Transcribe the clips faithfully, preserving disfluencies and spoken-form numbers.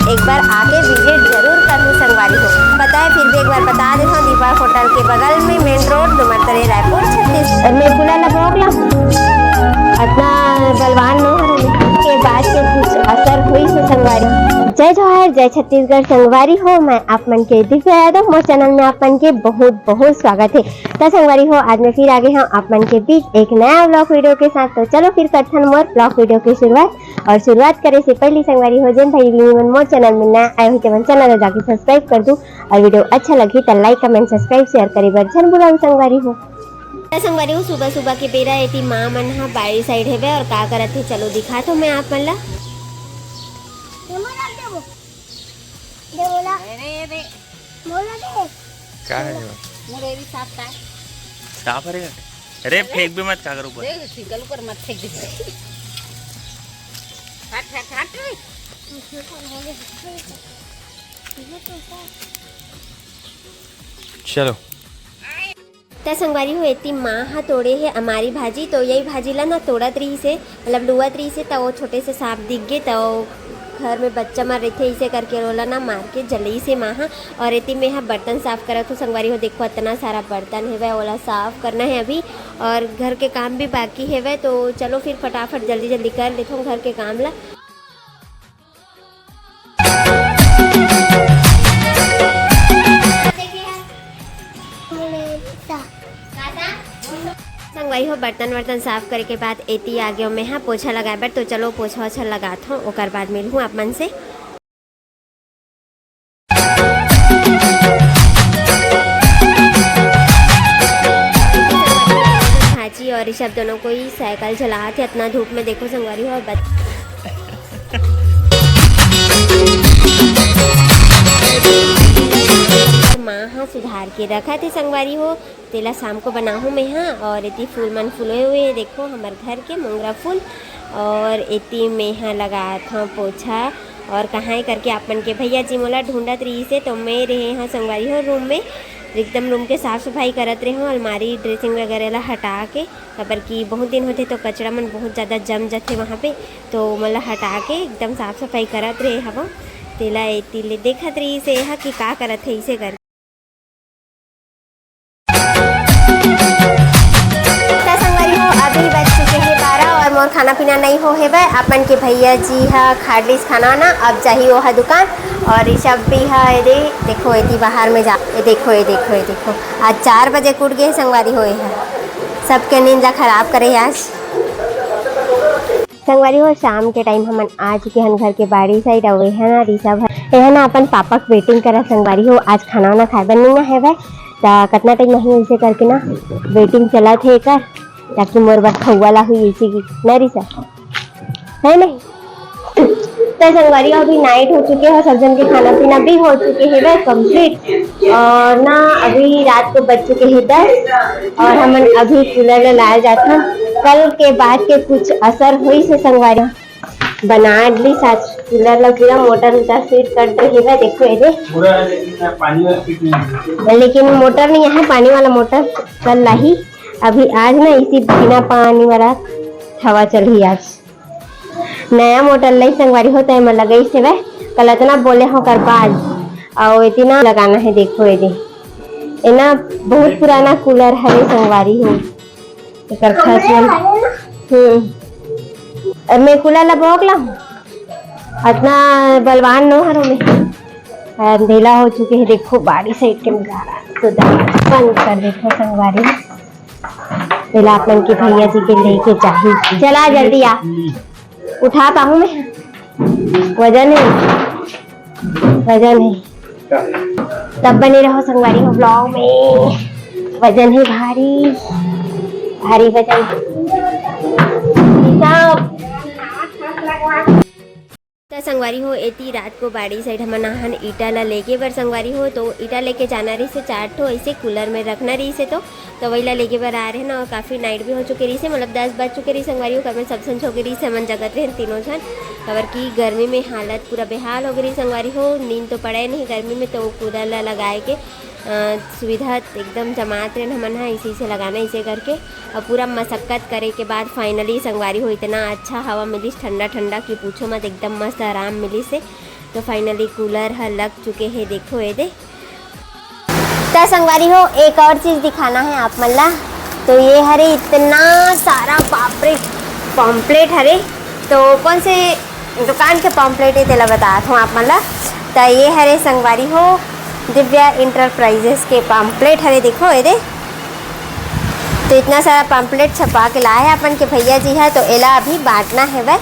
एक बार आके विजिट जरूर करहू संगवारी हो। पता है फिर भी एक बार बता देथव, दीपक होटल के बगल में, मेन रोड, डूमरसरी, रायपुर, छत्तीसगढ़। मैं कुला ला भोग ला। अतना बलवान नो हर के बाद के कुछ असर हुई से संगवारी। जय जोहार, जय छत्तीसगढ़ संगवारी हो। मैं आप मन के दिव्या यादव, मोर चैनल में आप मन के बहुत बहुत स्वागत है। त संगवारी हो, आज मैं फिर आ गई हूँ आप मन के बीच एक नया व्लॉग वीडियो के साथ। तो चलो फिर करथन मोर व्लॉग वीडियो की शुरुआत। और शुरुआत करे से पहले संगवारी हो, जेन भाई बहिनी मन मोर चैनल में नया आए हो, तेमन चैनल ला जाके सब्सक्राइब कर दू। और वीडियो अच्छा लगही त लाइक, कमेंट, सब्सक्राइब, शेयर करे बर झन भुलाऊ संगवारी हो। त संगवारी हो, सुबह सुबह के बेरा एती माँ मन ह बाड़ी साइड हेवे और का करत हे, चलो दिखात हो मैं आप मन ला। ये मोला दे वो। दे मोला। अरे दे। मोला दे। का है वो? मोरे भी साफ का। साफ हरे का? अरे अरे। फेंक भी मत, का करू ऊपर? देख, ठीक है, ऊपर मत फेंक दे। हट, हट, हट। चलो। त संगवारी हो, एती माँ ह तोड़े हे अमारी भाजी। तो यही भाजी ला ना तोड़त रहिस हे, मतलब लुवत रहिस हे, त वो छोटे से सांप दिख गे, त वो घर में बच्चा मन रहिथे, इसे करके ओला ना मार के जलइस हे माँ ह। और एती में ह बर्तन साफ करत हो संगवारी हो, देखो अतना सारा बर्तन हेवय, ओला साफ करना है अभी। और घर के काम भी बाकी हेवय, तो चलो फिर फटाफट जल्दी जल्दी कर लेथों घर के काम ला। संगवारी हो, बर्तन वर्तन साफ करे के बाद एती आ गेव मैं हा पोछा लगाए बर। तो चलो पोछा ओछा लगात हूँ, ओकर बाद मिलहूँ आप मन से। भाजी और ऋषभ दोनों कोई साइकिल चलात हे अतना धूप में, देखो संगवारी हो। और बच- माँ ह सुधार के रखत हे संगवारी हो, तेला शाम को बनाहूँ मैं हा। और एती फूल मन फुलोए हुए हे, देखो हमर घर के मोंगरा फूल। और एती मैं हा लगात हव पोछा। और कहाँ हे करके आप मन के भैया जी मोला ढूंढत रहिस हे, तो मैं रहे हा संगवारी हो रूम में, एकदम रूम के साफ सफाई करत रहे हव, अलमारी ड्रेसिंग वगैरह ला हटा के। काबर कि बहुत दिन होथे तो कचरा मन बहुत ज़्यादा जम जाथे वहाँ पे, तो ओमन ला हटा के एकदम साफ सफाई करत रहे हवं। तेला एती ले देखत रहिस हे एहा कि का करत हे इसे करके। त संगवारी हो, अभी बज चुके हे बारह और मोर खाना पीना नइ हो हेवय। अपन के भैया जी ह खा लिस खाना ना, अब जाही ओहा दुकान। और ऋषभ भी ह, ये दे, देखो एती बाहर में जा, ये देखो, ये देखो, ये देखो, आज चार बजे के उठ गे संगवारी हो, ये ह सबके नींद ला खराब करे हे आज। संगवारी हो, शाम के टाइम हमन आ चुके हन घर के बाड़ी साइड। अउ एहा ना ऋषभ ह, एहा ना अपन पापा के वेटिंग करत संगवारी हो, आज खाना वाना खाए बर नइ आए हवय। त कतना टाइम नहीं ऐसे करके ना वेटिंग चलत हे एकर, ताकि मोर बर खउआ ला हुई ऐसे की ना ऋषभ, है नहीं? त संगवारी हो, अभी नाइट हो चुके हे, सब जन के खाना पीना भी हो चुके हे वह कंप्लीट। और ना अभी रात को बज चुके हे दस और हमन अभी कूलर ला लाए जाथन। कल के बाद के कुछ असर होइस हे संगवारी, बना लिस आज कूलर ला, पूरा मोटर उटर फिट कर दे हे वह। देखो ये दे, पूरा है, लेकिन पानी वाला फिट नहीं है। लेकिन मोटर नहीं है, पानी वाला मोटर कल लाही। अभी आज ना इसी बिना पानी वाला हवा चलही आज। नया मोटर लई संगवारी हो, त एमा लगई से वह, कल अतना बोले हो कर बाद, अउ एती ना लगाना है, देखो ये दे, ये ना बहुत पुराना कूलर हरे संगवारी हो, एकर खसवन। हम्म, अब मैं कूलर ला भोग ला, अतना बलवान नो हरो मैं। अंधेला हो चुके हे, देखो बाड़ी साइड के नजारा, तो दरवाजा बंद कर देखो संगवारी। एला आप मन के भैया जी के लेके जाही। चला जल्दी आ, उठा पाहूँ मैं? वजन है, वजन है। तब बने रहो संगवारी हो vlog में। वजन है भारी, भारी वजन। सब त संगवारी हो, एती रात को बाड़ी साइड हमन आहन ईटा ला लेगे बर संगवारी हो, तो ईटा लेके जाना रहिसे चार ठो, ऐसे कूलर में रखना रहिसे, तो तो वही ला लेगे बर आ रहे ना। और काफ़ी नाइट भी हो चुके रहिसे, मतलब दस बज चुके रहिसे संगवारी हो, ओकर में सब संझ हो गए रहिसे, हमन जगत रहे तीनों झन, काबर कि गर्मी में हालत पूरा बेहाल हो गए रहिसे संगवारी हो, नींद तो पड़े नहीं गर्मी में, तो वो कूलर ला लगाए के अ, सुविधा एकदम जमात रहे हमन ह, इसे, इसे लगाना, इसे करके। और पूरा मशक्कत करे के बाद finally संगवारी हो, इतना अच्छा हवा मिलिस, ठंडा ठंडा, कि पूछो मत, एकदम मस्त आराम मिलिस हे। तो finally cooler ह लग चुके हे, देखो ये दे। त संगवारी हो, एक और चीज दिखाना है आप मन ला। तो ये हरे इतना सारा, बाप रे, पॉम्पलेट हरे। तो कौन से दुकान के पॉम्पलेट है तेला बतात हूँ आप मन ला। त ये हरे संगवारी हो, दिव्या इंटरप्राइजेस के पॉम्पलेट हरे, देखो ये दे। तो इतना सारा पॉम्पलेट छपा के लाए हे अपन के भैया जी ह, तो एला अभी बांटना हेवय।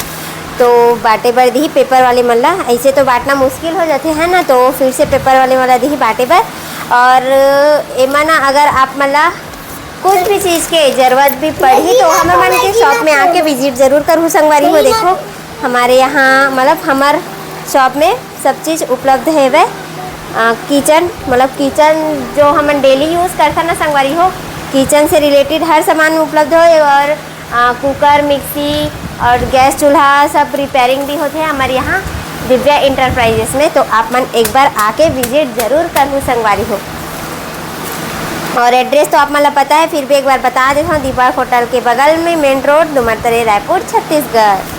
तो बांटे बर दिही पेपर वाले मन ला। ऐसे तो बांटना मुश्किल हो जाथे, है ना, तो फिर से पेपर वाले मन ला दिही बांटे बर। और एमा ना, अगर आप मन ला कुछ भी चीज के जरूरत भी पड़ही, तो हमर मन के शॉप में आके विजिट जरूर करहू संगवारी हो। देखो, हमारे यहाँ, मतलब, हमर शॉप में सब चीज उपलब्ध हेवय। किचन, मतलब, किचन जो हमन डेली यूज करथन ना संगवारी हो, किचन से रिलेटेड हर सामान उपलब्ध होय। और आ, कुकर, मिक्सी और गैस चूल्हा सब रिपेयरिंग भी होथे हमर यहाँ दिव्या इंटरप्राइजेस में। तो आप मन एक बार आके विजिट जरूर करहू संगवारी हो। और एड्रेस तो आप मन ला पता है, फिर भी एक बार बता देता हूँ, दीपक होटल के बगल में, मेन रोड, डूमरतरे, रायपुर, छत्तीसगढ़।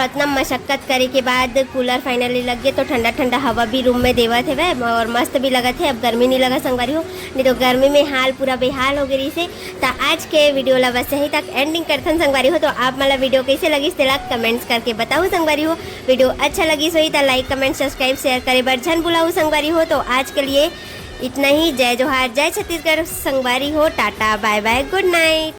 इतना मशक्कत करे के बाद कूलर फाइनली लग गए, तो ठंडा ठंडा हवा भी रूम में देवत हेवय और मस्त भी लगत है। अब गर्मी नहीं लगा संगवारी हो, नहीं तो गर्मी में हाल पूरा बेहाल हो गई रही से। त आज के वीडियो ला बस यहीं तक एंडिंग करथन संगवारी हो। तो आप मन ला वीडियो कैसे लगिस तेला कमेंट्स करके बताओ संगवारी हो। वीडियो अच्छा लगिस होही त लाइक, कमेंट, सब्सक्राइब, शेयर करे बर झन भुलाओ संगवारी हो। तो आज के लिए इतना ही। जय जोहार, जय छत्तीसगढ़ संगवारी हो। टाटा, बाय बाय, गुड नाइट।